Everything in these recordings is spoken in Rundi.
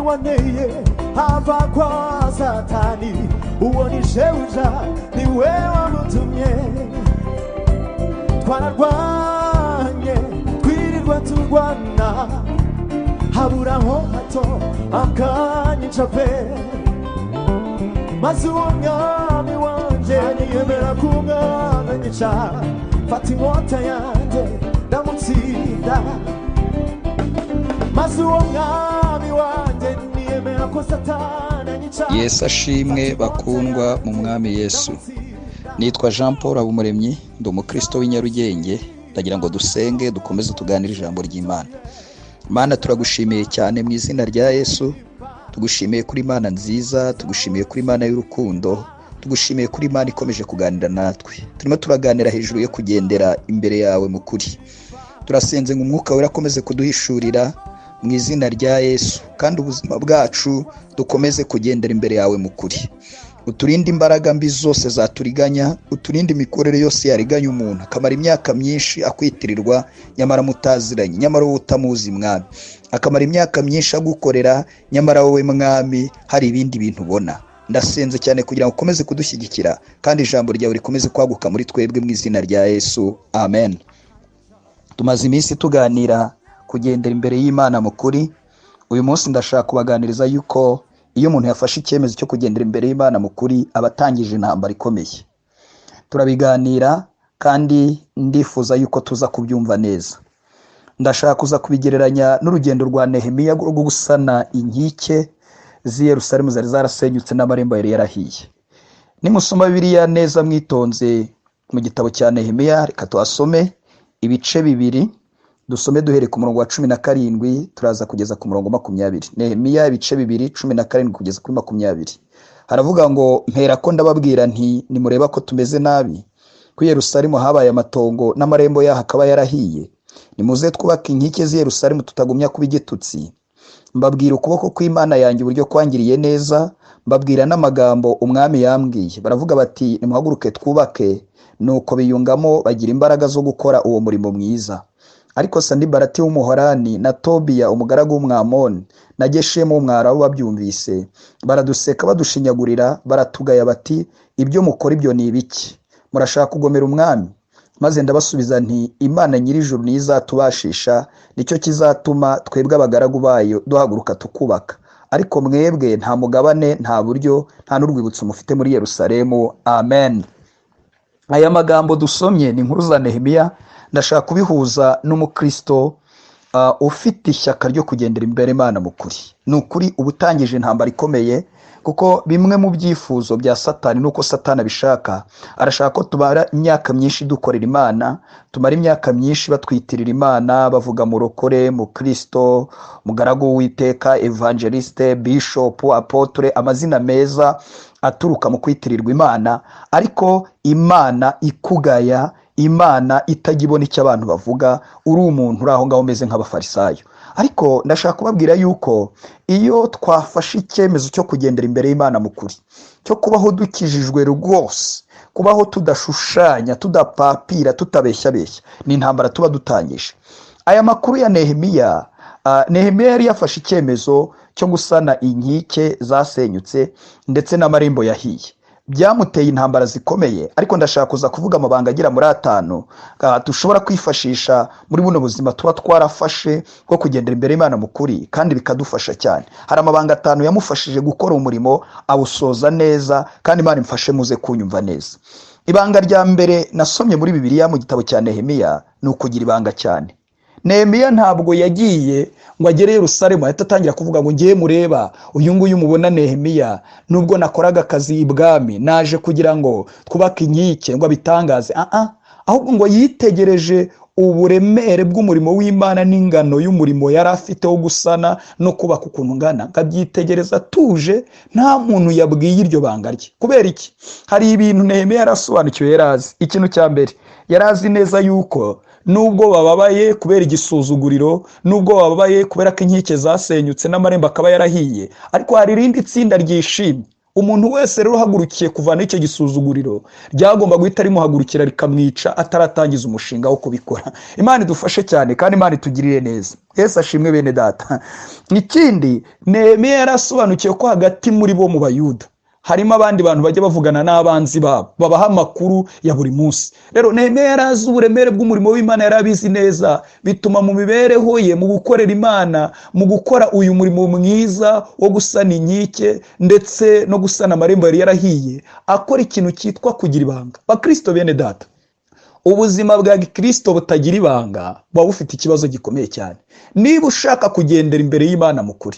Wanteye ava kwa Satani, uwo ni shebuja, niwe wamutumye. Twararwanye, twirirwa turwana, haburaho hato akanyica pe. Maze uwo mwami wanje niyemera kumwanyica, fata inkota yanjye ndamutsinda. Maze uwo mwami wanjye niyemera ko Satani anyica. Yesu ashimwe, bakundwa mu Mwami Yesu. Nitwa Jean Paul Habumuremyi, ndi umukristo w'i Nyarugenge. Ndagira ngo dusenge, dukomeze tuganire ijambo ry'Imana. Mana, turagushimiye cyane mu izina rya Yesu. Tugushimiye kuri Imana nziza, tugushimiye kuri Imana y'urukundo, tugushimiye kuri Imana ikomeje kuganira natwe. Turimo turaganira hejuru yo kugendera imbere yawe mu kuri. Turasenze ngo Umwuka Wera akomeze kuduhishurira mu izina rya Yesu, kandi ubuzima bwacu dukomeze kugendera imbere yawe mu kuri. Uturinde imbaraga mbi zose zaturiganya, uturinde imikorere yose yariganya umuntu akamara imyaka myinshi akwitirirwa nyamara mutaziranye, nyamara wowe utamuzi Mwami, akamara imyaka myinshi agukorera nyamara wowe Mwami hari ibindi bintu ubona. Ndasenze cyane kugira ngo ukomeze kudushyigikira kandi ijambo ryawe rikomeze kwaguka muri twebwe mu izina rya Yesu, amen. Tumaze iminsi tuganira kugendera imbere y'Imana mu kuri. Uyu munsi ndashaka kubaganiriza yuko iyo umuntu yafashe icyemezo cyo kugendera imbere y'Imana mu kuri, aba atangije intambara ikomeye. Turabiganira kandi ndifuza yuko tuza kubyumva neza. Ndashaka kuza kubigereranya n'urugendo rwa Nehemiya rwo gusana inkike z'i Yerusalemu zari zarasenyutse n'amarembo yari yarahiye. Nimusoma Bibiliya neza mwitonze mu gitabo cya Nehemiya, reka tuhasome ibice 2, dusome duhereye ku murongo wa 17 turaza kugeza ku murongo 20. Nehemiya ibice 2, 17 kugeza kuri 20. Haravuga ngo: "Mpera ko ndababwira nti: 'Nimureba ko tumeze nabi, ko i Yerusalemu habaye amatongo n'amarembo yaho akaba yarahiye. Nimuze twubake inkike z'i Yerusalemu, tutagumya kuba igitutsi.' Mbabwira ukuboko kw'Imana yanjye uburyo kwangiriye neza, mbabwira n'amagambo umwami yambwiye. Baravuga bati: 'Nimuhaguruke twubake.' Nuko biyungamo, bagira imbaraga zo gukora uwo murimo mwiza. Ariko Sanibalati w'Umuhorani na Tobiya umugaragu w'Umwamoni na Geshemu w'Umwarabu babyumvise, baraduseka, badushinyagurira, baratugaya bati: 'Ibyo mukora ibyo ni ibiki? Murashaka kugomera umwami?' Maze ndabasubiza nti: 'Imana nyir'ijuru niyo izatubashisha, nicyo kizatuma twebwe abagaragu bayo duhaguruka tukubaka. Ariko mwebwe nta mugabane, nta buryo, nta n'urwibutso mufite muri Yerusalemu.'" Amen. Aya magambo dusomye ni inkuru za Nehemiya. Ndashaka kubihuza n'umukristo ufite ishyaka ryo kugendera imbere Imana mu kuri. Ni ukuri uba utangije intambara ikomeye, kuko bimwe mu byifuzo bya Satani, nuko Satani abishaka, arashaka ko tumara imyaka myinshi dukorera Imana, tumara imyaka myinshi batwitirira Imana, bavuga murokore, mukristo, mugaragu w'Uwiteka, évangéliste, bishop, apôtre, amazina meza aturuka mu kwitirirwa Imana, ariko Imana ikugaya, Imana itajya ibona icyo abantu bavuga, uri umuntu uri aho ngaho umeze nk'Abafarisayo. Ariko ndashaka kubabwira yuko iyo twafashe icyemezo cyo kugendera imbere y'Imana mu kuri, cyo kubaho dukijijwe rwose, kubaho tudashushanya, tudapapira, tutabeshyabeshya, ni intambara tuba dutangije. Aya makuru ya Nehemiya, Nehemiya yari yafashe icyemezo cyo gusana inkike zasenyutse ndetse n'amarembo yahiye. Byamuteye intambara zikomeye, ariko ndashaka kuza kuvuga amabanga agera muri 5 dushobora kwifashisha muri buno buzima tuba twarafashe bwo kugendera imbere y'Imana mu kuri, kandi bikadufasha cyane. Hari amabanga 5 yamufashije gukora umurimo awusoza neza, kandi Imana imfashe muze kunyumva neza. Ibanga rya mbere nasomye muri Bibiliya mu gitabo cya Nehemiya ni ukugira ibanga cyane. Nehemiya ntabwo yagiye ngo agere Yerusalemu ahita atangira kuvuga ngo: "Ngiye mureba uyu nguyu mubona Nehemiya, nubwo nakoraga akazi ibwami, naje kugira ngo twubake inkike," ngo abitangaze. Ahubwo ngo yitegereje uburemere bw'umurimo w'Imana n'ingano y'umurimo yari afite wo gusana no kubaka ukuntu ungana, akabyitegereza atuje, nta muntu yabwiye iryo banga rye. Kubera iki? Hari ibintu Nehemiya yarasobanukiwe, yari azi. Ikintu cya mbere, yari azi neza yuko nubwo bababaye kubera igisuzuguriro, nubwo bababaye kubera ko inkike zasenyutse n'amarembo akaba yarahiye, ariko hari irindi tsinda ryishimye. Umuntu wese rero uhagurukiye kuvana icyo gisuzuguriro, ryagomba guhita rimuhagurukira rikamwica ataratangiza umushinga wo kubikora. Imana idufashe cyane kandi Imana itugirire neza. Yesu ashimwe, bene data. Ikindi, Nehemiya yarasobanukiwe ko hagati muri bo, mu Bayuda, harimo abandi bantu bajya bavugana n'abanzi babo, babaha amakuru ya buri munsi. Rero Nehemiya yari azi uburemere bw'umurimo w'Imana, yari abizi neza, bituma mu mibereho ye, mu gukorera Imana, mu gukora uyu murimo mwiza wo gusana inkike ndetse no gusana amarembo yari yarahiye, akora ikintu cyitwa kugira ibanga. Bakristo bene data, ubuzima bwa gikristo butagira ibanga buba bufite ikibazo gikomeye cyane. Niba ushaka kugendera imbere y'Imana mu kuri,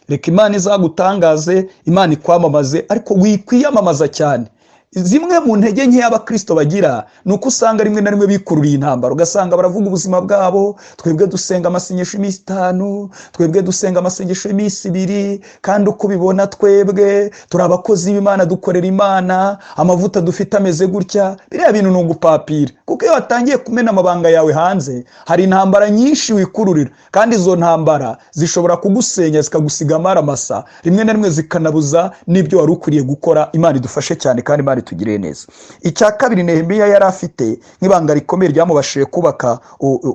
reka Imana izagutangaze, Imana ikwamamaze, ariko wikwiyamamaza cyane. Zimwe mu ntege nke abakristo bagira ni uko usanga rimwe na rimwe bikururiye intambara, ugasanga baravuga ubuzima bwabo: "Twebwe dusenga amasengesho y'iminsi 5, twebwe dusenga amasengesho y'iminsi 2, kandi uko ubibona twebwe turi abakozi b'Imana, dukorera Imana, amavuta dufite ameze gutya." Biriya bintu ni ugupapira, kuko iyo watangiye kumena amabanga yawe hanze, hari intambara nyinshi wikururira, kandi izo ntambara zishobora kugusenya, zikagusiga amaramasa, rimwe na rimwe zikanabuza n'ibyo wari ukwiriye gukora. Imana idufashe cyane kandi Imana itugirire neza. Icya kabiri Nehemiya yari afite nk'ibanga rikomeye ryamubashije kubaka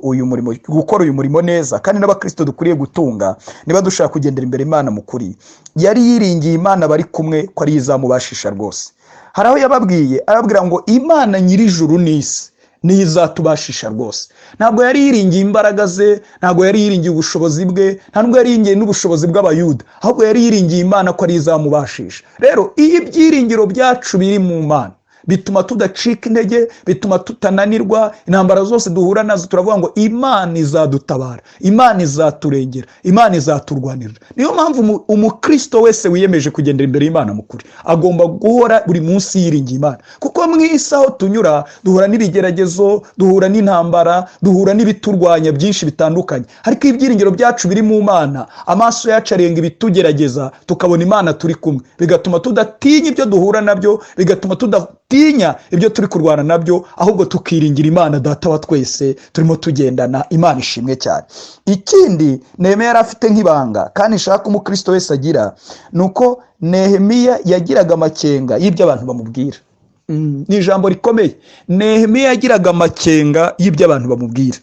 uyu murimo, gukora uyu murimo neza, kandi n'abakristo dukwiriye gutunga niba dushaka kugendera imbere Imana mu kuri, yari yiringiye Imana bari kumwe ko ariyo izamubashisha rwose. Hari aho yababwiye, arababwira ngo: "Imana nyir'ijuru n'isi niyo izatubashisha rwose." Ntabwo yari yiringiye imbaraga ze, ntabwo yari yiringiye ubushobozi bwe, nta nubwo yari yiringiye n'ubushobozi bw'Abayuda, ahubwo yari yiringiye Imana ko ariyo izamubashisha. Rero iyo ibyiringiro byacu biri mu Mana, bituma tudacika intege, bituma tutananirwa. Intambara zose duhura nazo, turavuga ngo: "Imana izadutabara, Imana izaturengera, Imana izaturwanirira." Niyo mpamvu umukristo wese wiyemeje kugendera imbere y'Imana mu kuri agomba guhora buri munsi yiringiye Imana, kuko mu isi aho tunyura duhura n'ibigeragezo, duhura n'intambara, duhura n'ibiturwanya byinshi bitandukanye. Ariko iyo ibyiringiro byacu biri mu Mana, amaso yacu arenga ibitugerageza, tukabona Imana turi kumwe, bigatuma tudatinya ibyo duhura nabyo, bigatuma tudatinya ibyo turi kurwana nabyo, ahubwo tukiringira Imana Data wa twese turimo tugendana. Imana ishimwe cyane. Ikindi Nehemiya yari afite nk'ibanga kandi nshaka umukristo wese agira, ni uko Nehemiya yagiraga amakenga y'ibyo abantu bamubwira. Ni ijambo rikomeye. Nehemiya yagiraga amakenga y'ibyo abantu bamubwira.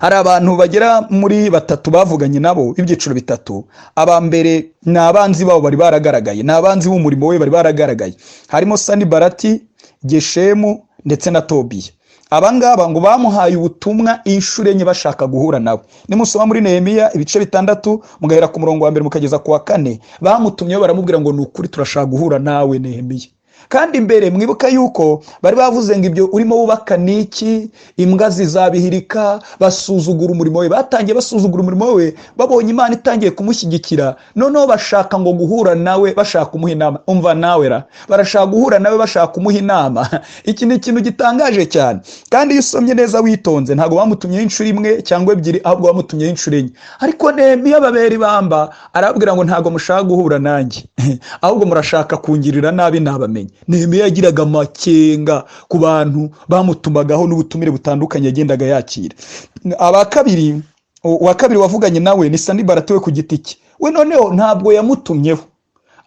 Hari abantu bagera muri batatu bavuganye nabo, b'ibyiciro bitatu. Aba mbere ni abanzi babo bari baragaragaye, ni abanzi b'umurimo we bari baragaragaye. Harimo Sanibarati, Geshemu ndetse na Tobiya. Aba ngaba ngo bamuhaye ubutumwa inshuro enye bashaka guhura nawe. Nimusoma muri Nehemiya ibice 6, mugahera ku murongo wa mbere mukageza ku wa kane, bamutumyeho baramubwira ngo: "Ni ukuri turashaka guhura nawe, Nehemiya." Kandi mbere mwibuka yuko bari bavuze ngo: "Ibyo urimo wubaka ni iki? Imbwa zizabihirika." Basuzugura umurimo we. Batangiye basuzugura umurimo we, babonye Imana itangiye kumushyigikira, noneho bashaka ngo guhura nawe, bashaka kumuha inama. Umva nawe ra, barashaka guhura nawe, bashaka kumuha inama. Iki ni ikintu gitangaje cyane. Kandi iyo usomye neza witonze, ntabwo bamutumyeho inshuro imwe cyangwa ebyiri, ahubwo bamutumyeho inshuro enye. Ariko Nehemiya babera ibamba, arababwira ngo: "Ntabwo mushaka guhura nanjye, ahubwo murashaka kungirira nabi, nabamenye." Nehemiya yagiraga amakenga ku bantu bamutumagaho n'ubutumire butandukanye yagendaga yakira. Aba kabiri, uwa kabiri wavuganye nawe ni Sanibarati we ku giti cye. We noneho ntabwo yamutumyeho,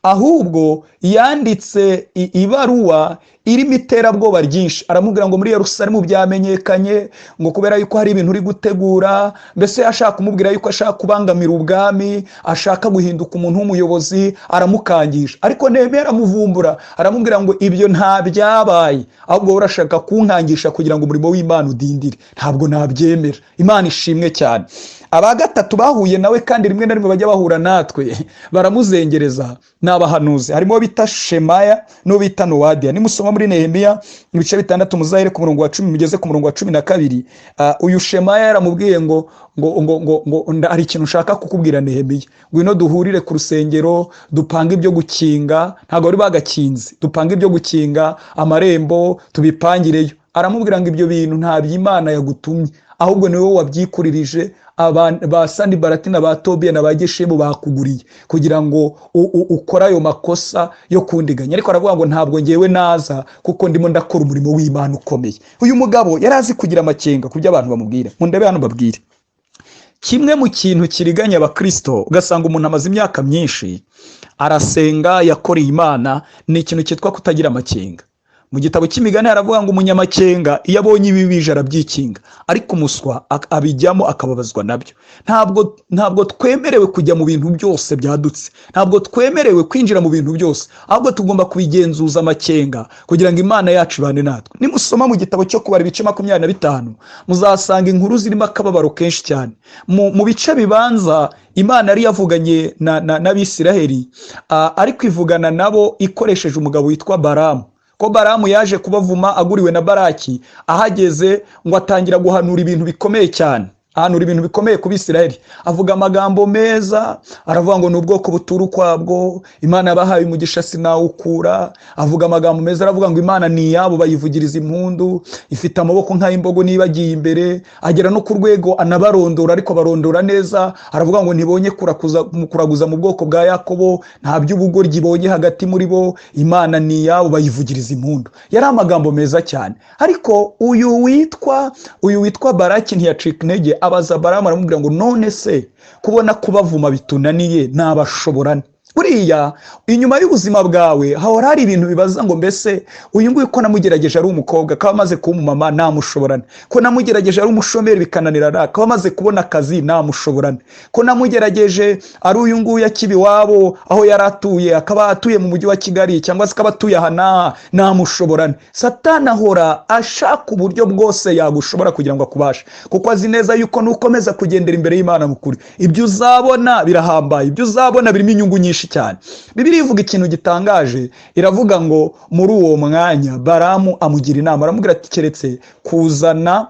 ahubwo yanditse ibaruwa irimo iterabwoba ryinshi. Aramubwira ngo muri Yerusalemu byamenyekanye ngo kubera yuko hari ibintu uri gutegura. Mbese ashaka kumubwira yuko ashaka kubangamira ubwami, ashaka guhinduka umuntu w'umuyobozi, aramukangisha. Ariko Nehemiya aramuvumbura, aramubwira ngo: "Ibyo nta byabaye, ahubwo wowe urashaka kunkangisha kugira ngo umurimo w'Imana udindire. Ntabwo nabyemera." Imana ishimwe cyane. Aba gatatu bahuye nawe, kandi rimwe na rimwe bajya bahura natwe baramuzengereza, ni abahanuzi. Harimo uwo bita Shemaya n'uwo bita Nowadiya. Nimusoma muri Nehemiya ibice 6, muzahere ku murongo wa 10 mugeze ku murongo wa 12. Uyu Shemaya yaramubwiye ngo: "Hari ikintu ushaka kukubwira, Nehemiya. Ngwino duhurire ku rusengero, dupange ibyo gukinga." Ntabwo bari bagakinze. "Dupange ibyo gukinga amarembo, tubipangireyo." Aramubwira ngo: "Ibyo bintu ntabyo Imana yagutumye, ahubwo ni wowe wabyikuririje. Ba Sanibarati na ba Tobiya na ba Geshemu bakuguriye kugira ngo ukore ayo makosa yo kundiganya." Ariko aravuga ngo: "Ntabwo ngewe naza, kuko ndimo ndakora umurimo w'Imana ukomeye." Uyu mugabo yari azi kugira amakenga ku byo abantu bamubwira. Mundebe hano babwire. Kimwe mu kintu kiriganya abakristo, ugasanga umuntu amaze imyaka myinshi arasenga, yakoreye Imana, ni ikintu cyitwa kutagira amakenga. Mu gitabo cy'Imigani haravuga ngo umunyamakenga iyo abonye ibibi bije arabyikinga, ariko umuswa abijyamo akababazwa nabyo. Ntabwo twemerewe kujya mu bintu byose byadutse, ntabwo twemerewe kwinjira mu bintu byose, ahubwo tugomba kubigenzuza amakenga kugira ngo Imana yacu ibane natwe. Nimusoma mu gitabo cyo Kubara ibice 25, muzasanga inkuru zirimo akababaro kenshi cyane. Mu bice bibanza, Imana yari yavuganye n'Abisiraheli, ariko ivugana nabo ikoresheje umugabo witwa Baramu. Ko Baramu yaje kubavuma aguriwe na Baraki, ahageze ngo atangira guhanura ibintu bikomeye cyane, ahanura ibintu bikomeye ku Bisiraheli, avuga amagambo meza, aravuga ngo ni ubwoko butura ukwabwo, Imana yabahaye umugisha sinawukura. Avuga amagambo meza, aravuga ngo Imana ni iyabo, bayivugiriza impundu, ifite amaboko nk'ay'imbogo niba agiye imbere. Agera no ku rwego anabarondora, ariko abarondora neza, aravuga ngo ntibonye kuraguza mu bwoko bwa Yakobo, nta by'ubugoryi ibonye hagati muri bo, Imana ni iyabo, bayivugiriza impundu. Yari amagambo meza cyane, ariko uyu witwa Baraki ntiyacika intege. Abaza Baramu, aramubwira ngo none se kubona kubavuma bitunaniye, nabashobora? Buriya inyuma y'ubuzima bwawe hahora hari ibintu bibaza ngo mbese uyu nguyu ko namugerageje ari umukobwa akaba amaze kuba umumama, namushoborane? Ko namugerageje ari umushomeri bikananirana, akaba amaze kubona akazi, namushoborane? Ko namugerageje ari uyu nguyu akiba iwabo aho yari atuye, akaba atuye mu mujyi wa Kigali cyangwa se akaba atuye aha n'aha, namushoborane? Satani ahora ashaka uburyo bwose yagushobora kugira ngo akubashe, kuko azi neza yuko nukomeza kugendera imbere y'Imana mu kuri, ibyo uzabona birahambaye, ibyo uzabona birimo inyungu nyinshi cyane. Bibiliya ivuga ikintu gitangaje, iravuga ngo muri uwo mwanya Baramu amugira inama, aramubwira ati keretse kuzana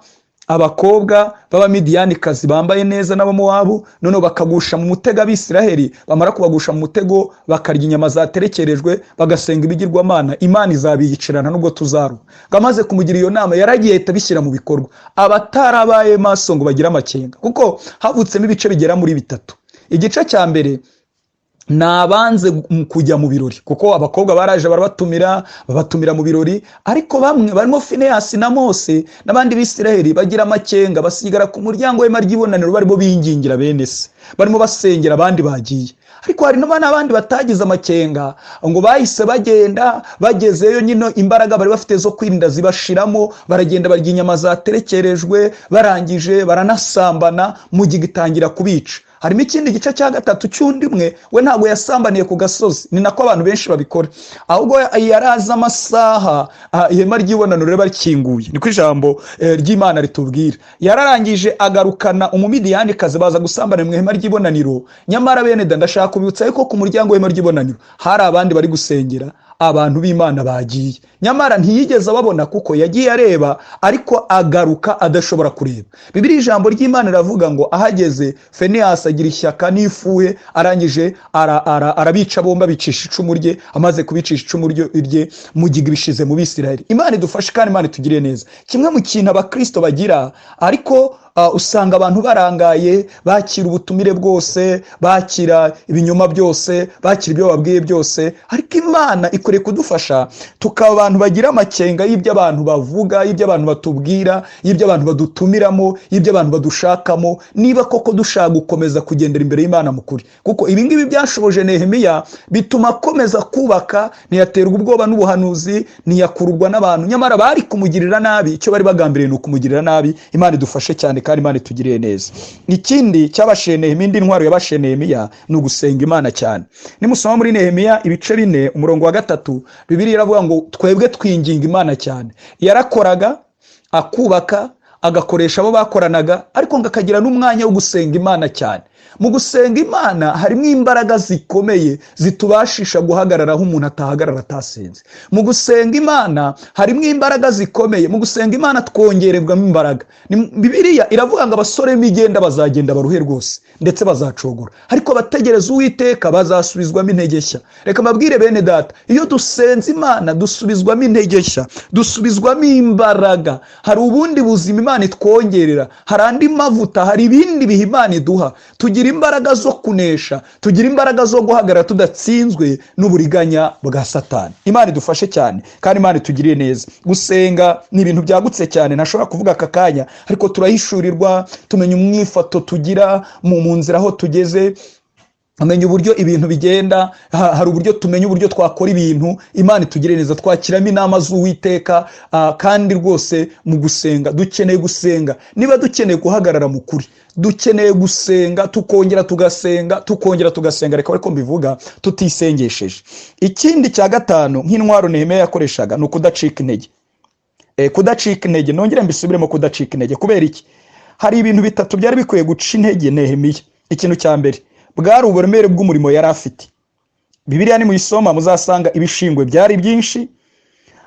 abakobwa b'Abamidiyanikazi bambaye neza n'Abamowabu, noneho bakagusha mu mutego Abisiraheli, bamara kubagusha mu mutego bakarya inyama zaterekerejwe, bagasenga ibigirwamana, Imana izabiyicirana nubwo tuzaruha. Ngo amaze kumugira iyo nama, yaragiye ahita abishyira mu bikorwa. Abatarabaye maso ngo bagire amakenga, kuko havutsemo ibice bigera muri bitatu. Igice cya mbere ni abanze kujya mu birori, kuko abakobwa baraje barabatumira, babatumira mu birori, ariko bamwe barimo Fineyasi na Mose n'abandi Bisiraheli bagira amakenga, basigara ku muryango w'ihema ry'ibonaniro, barimo bingingira bene se, barimo basengera abandi bagiye. Ariko hari n'abandi batagize amakenga, ngo bahise bagenda, bagezeyo nyine imbaraga bari bafite zo kwirinda zibashiramo, baragenda barya inyama zaterekerejwe, barangije baranasambana, mugiga itangira kubica. Harimo ikindi gice cya gatatu cy'undi umwe, we ntabwo yasambaniye ku gasozi, ni nako abantu benshi babikora, ahubwo yari azi amasaha ihema ry'ibonaniro riba rikinguye, niko ijambo ry'Imana ritubwira. Yararangije agarukana Umumidiyanikazi, baza gusambana mu ihema ry'ibonaniro. Nyamara bene da, ndashaka kubibutsa yuko ku muryango w'ihema ry'ibonaniro hari abandi bari gusengera, abantu b'Imana bagiye, nyamara ntiyigeze ababona kuko yagiye areba ariko agaruka adashobora kureba. Bibiliya, ijambo ry'Imana riravuga ngo ahageze Feneyasi agira ishyaka n'ifuhe, arangije arabica bombi, abicisha icumu rye. Amaze kubicisha icumu rye, mugiga ibishize mu Bisirayeli. Imana idufashe kandi Imana itugirire neza. Kimwe mu kintu abakristo bagira, ariko usanga abantu barangaye, bakira ubutumire bwose, bakira ibinyoma byose, bakira ibyo babwiye byose, ariko Imana ikwiriye kudufasha tukaba abantu bagira amakenga y'ibyo abantu bavuga, y'ibyo abantu batubwira, y'ibyo abantu badutumiramo, y'ibyo abantu badushakamo, niba koko dushaka gukomeza kugendera imbere y'Imana mu kuri. Kuko ibi ngibi byashoboje Nehemiya, bituma akomeza kubaka, ntiyaterwa ubwoba n'ubuhanuzi, ntiyakururwa n'abantu, nyamara bari kumugirira nabi, icyo bari bagambiriye ni ukumugirira nabi. Imana idufashe cyane kandi Imana itugiriye neza. Ikindi cyabashije Nehemiya, indi ntwaro yabashije Nehemiya, ni ugusenga Imana cyane. Nimusoma muri Nehemiya ibice 4 umurongo wa 3, Bibiliya iravuga ngo twebwe twinginga Imana cyane. Yarakoraga, akubaka, agakoresha abo bakoranaga, ariko ngo akagira n'umwanya wo gusenga Imana cyane. Mu gusenga Imana harimo imbaraga zikomeye zitubashisha guhagarara aho umuntu atahagarara atasenze. Mu gusenga Imana harimo imbaraga zikomeye. Mu gusenga Imana twongererwamo imbaraga. Bibiliya iravuga ngo abasore b'imigenda bazagenda baruhe rwose, ndetse bazacogora, ariko abategereza Uwiteka bazasubizwamo intege nshya. Reka mbabwire bene data, iyo dusenze Imana dusubizwamo intege nshya, dusubizwamo imbaraga. Hari ubundi buzima Imana Imana itwongerera, hari andi mavuta, hari ibindi bihe Imana iduha. Tugira imbaraga zo kunesha, tugira imbaraga zo guhagarara tudatsinzwe n'uburiganya bwa Satani. Imana idufashe cyane kandi Imana itugiriye neza. Gusenga ni ibintu byagutse cyane, ntashobora kuvuga aka kanya, ariko turahishurirwa, tumenya umwifato tugira mu nzira aho tugeze, tumenya uburyo ibintu bigenda, hari uburyo tumenya uburyo twakora ibintu. Imana itugire neza, twakiramo inama z'Uwiteka. Kandi rwose mu gusenga dukeneye gusenga. Niba dukeneye guhagarara mu kuri, dukeneye gusenga, tukongera tugasenga, tukongera tugasenga. Reka ariko mbivuga tutisengesheje. Ikindi cya gatanu nk'intwaro Nehemiya yakoreshaga ni ukudacika intege. Kudacika intege, nongere mbisubiremo, kudacika intege. Kubera iki? Hari ibintu bitatu byari bikwiye guca intege Nehemiya. Ikintu cya mbere bwari uburemere bw'umurimo yari afite. Bibiliya nimuyisoma muzasanga ibishingwe byari byinshi,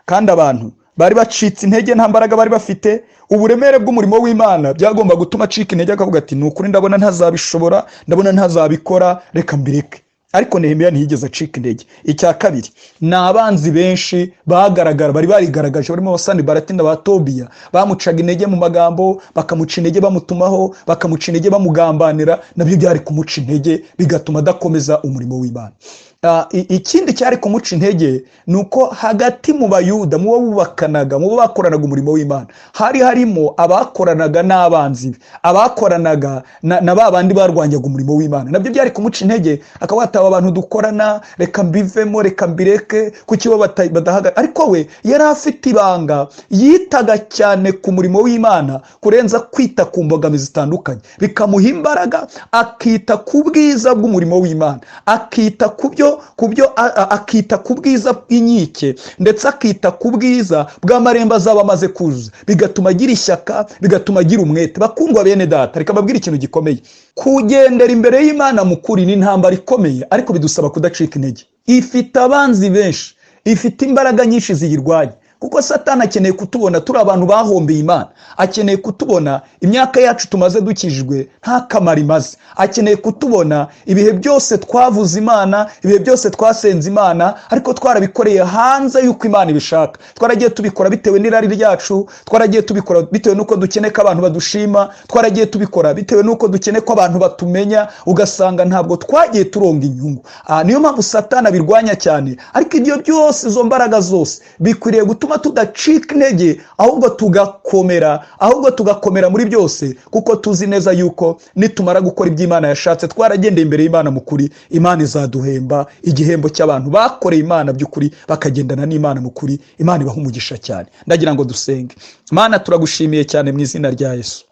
kandi abantu bari bacitse intege, nta mbaraga bari bafite. Uburemere bw'umurimo w'Imana byagomba gutuma acika intege, akavuga ati: "Ni ukuri ndabona ntazabishobora, ndabona ntazabikora, reka mbireke." Ariko Nehemiya ntiyigeze acika intege. Icya kabiri ni abanzi benshi bagaragara, bari barigaragaje, barimo Abasanibarati na ba Tobiya, bamucaga intege mu magambo, bakamuca intege bamutumaho, bakamuca intege bamugambanira. Nabyo byari kumuca intege, bigatuma adakomeza umurimo w'Imana. Ikindi cyari kumuca intege ni uko hagati mu Bayuda, mu bo bubakanaga, mu bo bakoranaga umurimo w'Imana, hari harimo abakoranaga n'abanzi be, abakoranaga na ba bandi barwanyaga umurimo w'Imana. Nabyo byari kumuca intege, akaba yataba abantu dukorana, reka mbivemo, reka mbireke, kuki bo badahagarara? Ariko we yari afite ibanga, yitaga cyane ku murimo w'Imana kurenza kwita ku mbogamizi zitandukanye, bikamuha imbaraga, akita ku bwiza bw'umurimo w'Imana, akita ku byo ku byo akita ku bwiza bw'inkike, ndetse akita ku bwiza bw'amarembo azaba amaze kuzuza, bigatuma agira ishyaka, bigatuma agira umwete. Bakundwa bene data, reka mbabwire ikintu gikomeye. Kugendera imbere y'Imana mu kuri ni intambara ikomeye, ariko bidusaba kudacika intege. Ifite abanzi benshi, ifite imbaraga nyinshi ziyirwanya, kuko Satani akeneye kutubona turi abantu bahombeye Imana, akeneye kutubona imyaka yacu tumaze dukijijwe nta kamaro imaze, akeneye kutubona ibihe byose twavuze Imana, ibihe byose twasenze Imana, ariko twarabikoreye hanze y'uko Imana ibishaka, twaragiye tubikora bitewe n'irari ryacu, twaragiye tubikora bitewe n'uko dukeneye ko abantu badushima, twaragiye tubikora bitewe n'uko dukeneye ko abantu batumenya, ugasanga ntabwo twagiye turonga inyungu. Niyo mpamvu Satani abirwanya cyane. Ariko ibyo byose, izo mbaraga zose, bikwiriye gutuma tudacika intege, ahubwo tugakomera, ahubwo tugakomera muri byose, kuko tuzi neza yuko nitumara gukora ibyo Imana yashatse, twaragendeye imbere y'Imana mu kuri, Imana izaduhemba igihembo cy'abantu bakoreye Imana by'ukuri, bakagendana n'Imana mu kuri. Imana ibaha umugisha cyane. Ndagira ngo dusenge. Imana, turagushimiye cyane mu izina rya Yesu.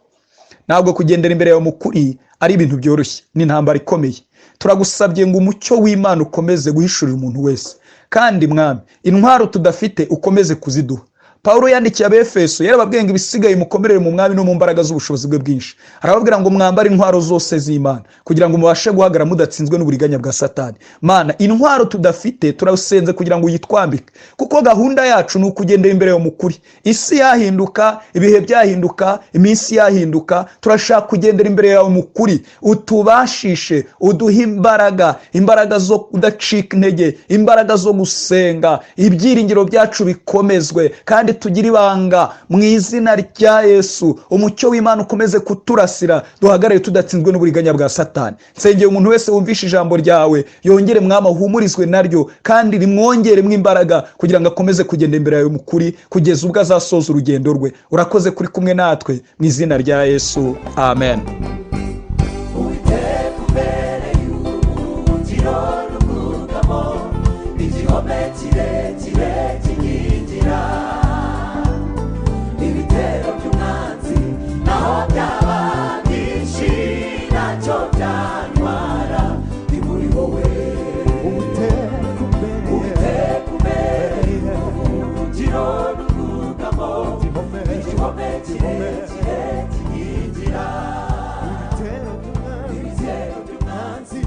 Ntabwo kugendera imbere yawe mu kuri ari ibintu byoroshye, ni intambara ikomeye. Turagusabye ngo umucyo w'Imana ukomeze guhishurira umuntu wese, kandi Mwami, intwaro tudafite ukomeze kuziduha. Pawulo yandikiye Abefeso, yarababwiye ngo ibisigaye mukomerere mu Mwami no mu mbaraga z'ubushobozi bwe bwinshi. Arababwira ngo mwambare intwaro zose z'Imana kugira ngo mubashe guhagarara mudatsinzwe n'uburiganya bwa Satani. Mana, intwaro tudafite turasenze kugira ngo uyitwambike, kuko gahunda yacu ni ukugendera imbere yawe mu kuri. Isi yahinduka, ibihe byahinduka, iminsi yahinduka, turashaka kugendera imbere yawe mu kuri. Utubashishe, uduhe imbaraga, imbaraga zo kudacika intege, imbaraga zo gusenga, ibyiringiro byacu bikomezwe kandi tugire ibanga. Mu izina rya Yesu, umucyo w'Imana ukomeze kuturasira, duhagarare tudatsinzwe n'uburiganya bwa Satani. Nsengeye umuntu wese wumvishe ijambo ryawe, yongere, Mwami, ahumurizwe naryo kandi rimwongeremo imbaraga kugira ngo akomeze kugenda imbere yawe mu kuri kugeza ubwo azasoza urugendo rwe. Urakoze kuri kumwe natwe. Mu izina rya Yesu, amen. Uwiteka umbereye ubuhungiro n'ubwugamo, igihome kirekire kinkingira. Ibitero by'umwanzi naho byaba byinshi, ntacyo byantwara, ni muri wowe. Uwiteka umbereye, Uwiteka umbereye ubuhungiro n'ubwugamo, igihome, igihome kirekire kinkingira. Ibitero by'umwanzi, ibitero by'umwanzi.